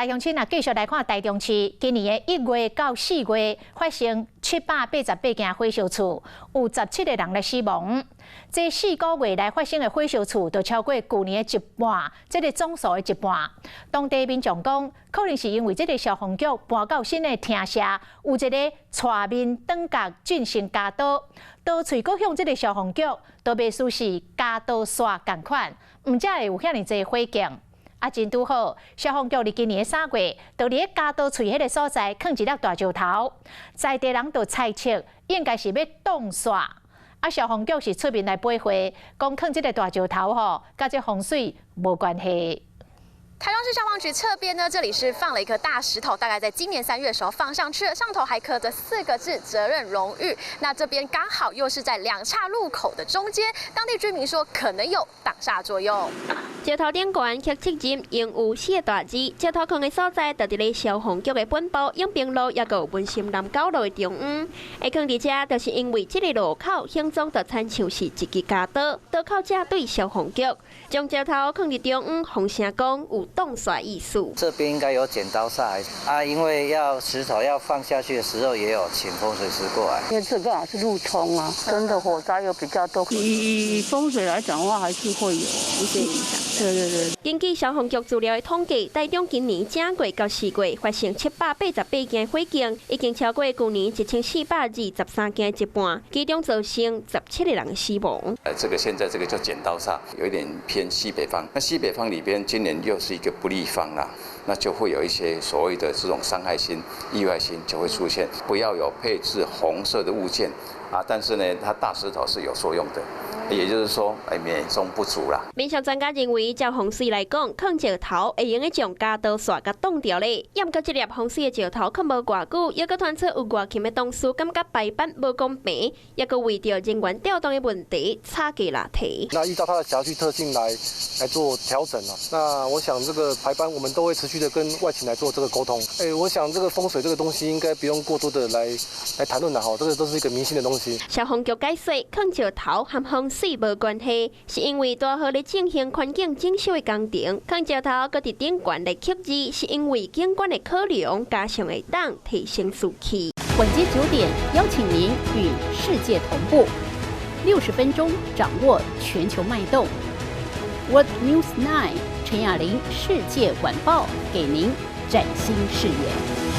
來鄉親啊，繼續來看台中市，今年的1月到4月發生788件火燒厝，有17個人來死亡。這4個月來發生的火燒厝，就超過舊年的一半，這個總數的一半。當地民眾講，可能是因為這個消防局搬到新的廳舍，有一个斜面轉角進行鉸刀，刀喙閣向這个消防局，刀袂輸是鉸刀煞仝款，毋才會有遐爾濟火警。啊，真拄好，消防局佇今年的3月，就佇咧鉸刀喙彼个所在，囥一粒大石頭，在地人就猜測應該是欲擋煞。啊，消防局是出面來駁回，講囥這个大石頭吼，佮這風水無關係。台中市消防局側邊呢，這裡是放了一顆大石頭，大概在今年3月的時候放上去，上頭還刻着四個字“責任榮譽”。那這邊剛好又是在兩岔路口的中間，當地居民說可能有擋煞作用。石頭頂懸刻責任榮譽四個大字，石頭囥的所在就佇咧消防局的本部永平路，抑閣有文心南九路的中央。會囥佇遮，就是因為這個路口形狀就親像是一支鉸刀，刀口正對消防局，將石頭囥佇中央，風聲講有擋煞意思。這邊應該有剪刀煞啊，因為要石頭要放下去的時候，也有請風水師過來。因為這剛好是路衝啊，真的火災又比較多。以風水來講的話，還是會有一些影響。對對對。根據消防局資料的統計，台中今年正月到4月發生788件火警，已經超過舊年1423件一半，其中造成17個人的死亡。這個現在這個叫剪刀煞，有一點偏西北方。那西北方裡邊今年又是一個不利方啦，那就會有一些所謂的這種傷害性、意外性就會出現。不要有配置紅色的物件啊，但是呢，它大石頭是有作用的。也就是說，哎，美中不足啦。民俗專家認為，照風水來講，囥石頭會用得將鉸刀煞共擋著咧。毋過這粒風水的石頭囥無偌久，猶閣傳出有外勤的同事感覺排班無公平，猶閣為著人員調動的問題，吵架拉提。那依照它的轄區特性來做調整啦。那我想這個排班，我們都會持續的跟外勤來做這個溝通。哎，我想這個風水這個東西，應該不用過多的來談論啦。哈，這個都是一個迷信的東西。消防局解釋，囥石頭和風水無關係，是因為大號咧進行環境整修的工程，囥石頭閣佇頂懸來刻字，是因為景觀的考量，加上會當提升士氣。晚間9點，邀請您與世界同步，60分鐘掌握全球脈動。World News 9 陳雅玲世界晚報，給您嶄新視野。